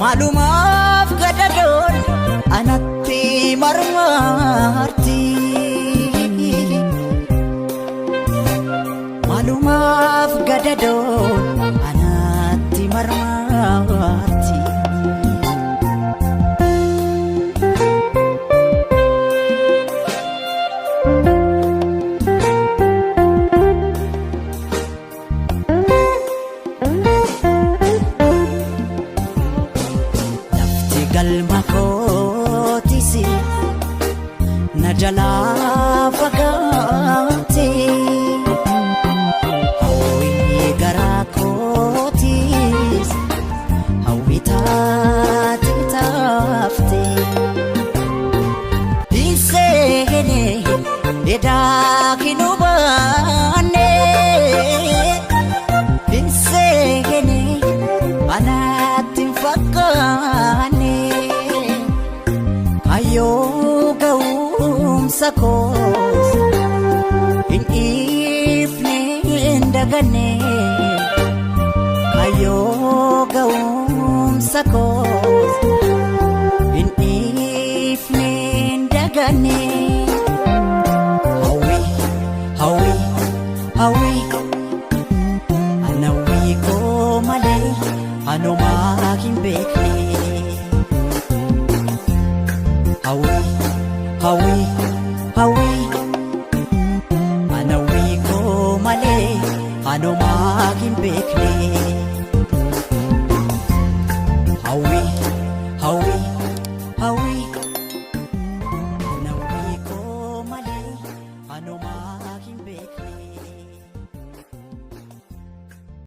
Maalumaaf gadadoon anatti marmarti. Maalumaaf gadadoon anatti marmarti. Jalaa fagaate hawwi garaa kootis hawwi taate taafte dhiisee edaa hin hubanne dhiisee anaatti hin fakkaanne kayyoo ga'u. Sakos in ifne ndagane kayo gaum sakos in ifne ndagane hawi hawi hawi anawi ko male anoma hin bekne hawi hawi hawi anawi ko male anoma hin bekne hawi hawi hawi anawi ko male anoma hin beekne.